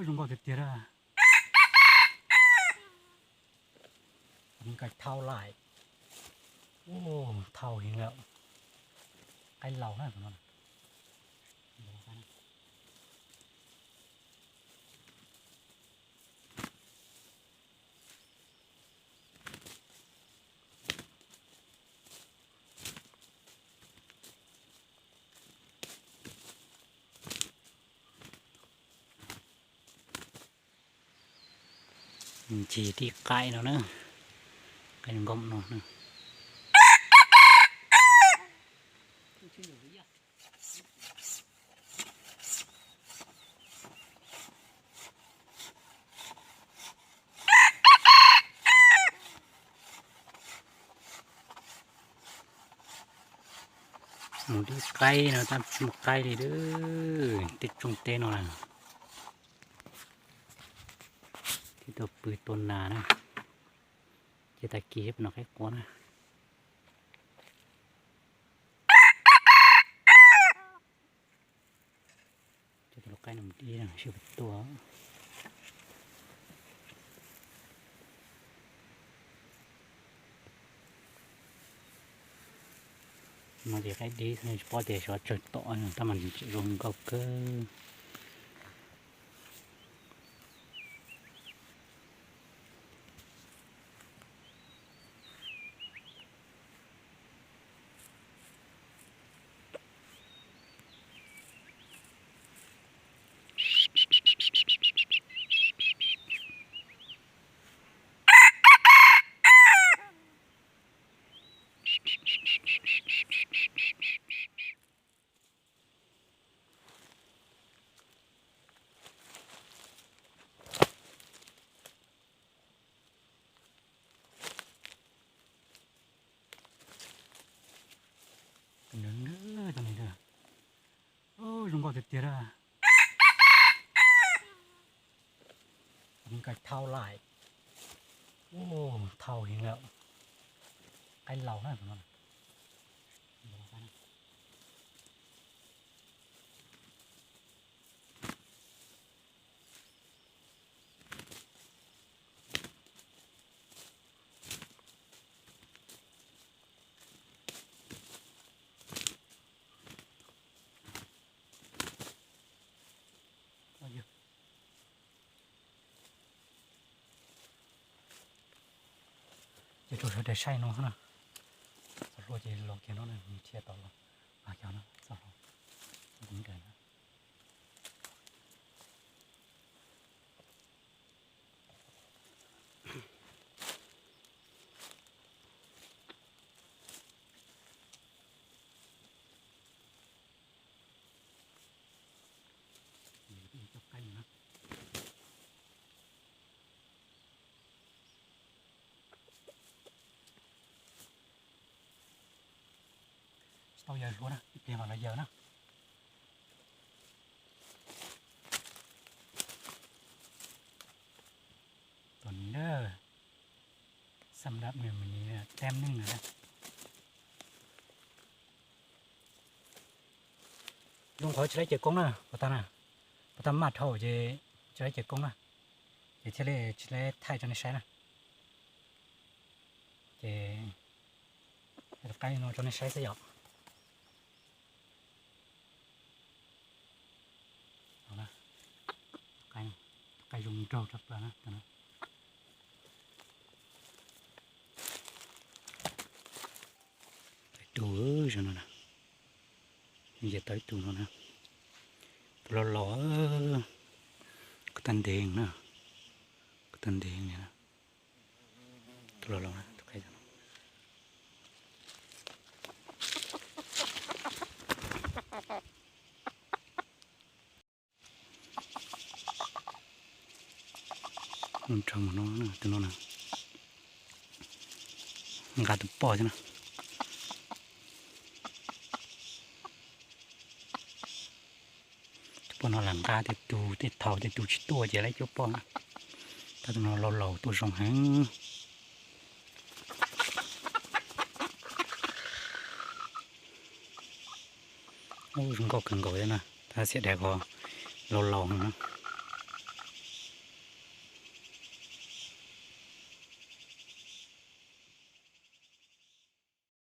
Zoo nkauj tiag tiag. Nkaus thau lawm. Thau heev lawm. Qaib laus na. Ncig tib qaib no na, qaib zoo nkauj no na. Mus tib qaib no tab tsis muaj qaib li, tej tsooj teb no na. Tib tug pw tua nas na, ces tag kis peb noj qaib qua na. Coj tus lau qaib no mus dib seb puas tuaj. No ces qaib dib tsis paub tias xyov tsawg tom, tab mas tseem zoo nkauj kawg. Zoo nkauj tiag tiag. Nkaus thau lawm. Thau heev lawm. Qaib laus na. Ces rau sawv daws saib no na, txog hlua ces los kiag no, nws thiaj tau los, cov no txog hlua, nws nres na. Tsis tau yawm hlua na, ib pliag mam los yawm na. Tus ni na, xam đạp người mình đi tem nưng rồi đó. Zoo qhov tsis laib cawv koob na, puas tag na, puas tag maj dhau ces tsis laib cawv koob na, ces thiaj li tsis laib thaij rau nej saib na. Ces qaib no rau nej saib xwb yom. Qaib zoo nraug tshaj plaws na. Tau ib tug zoo no na, nce tau ib tug no na, tus laus laus, koj tau ntev na, koj tau ntev li na, tus laus laus na, tus qaib no. Nrog mus no, tus no na, nqa tus poj thiab na. Tus poj no lam nqa tej tug, tej thaum tej tug tsis tuaj ces laib cuab poj na. Tab tus no laus laus tuaj zoo heev. Ub, zoo nkauj kawg nkaus thiab na, tab xiam dais ko laus laus heev na.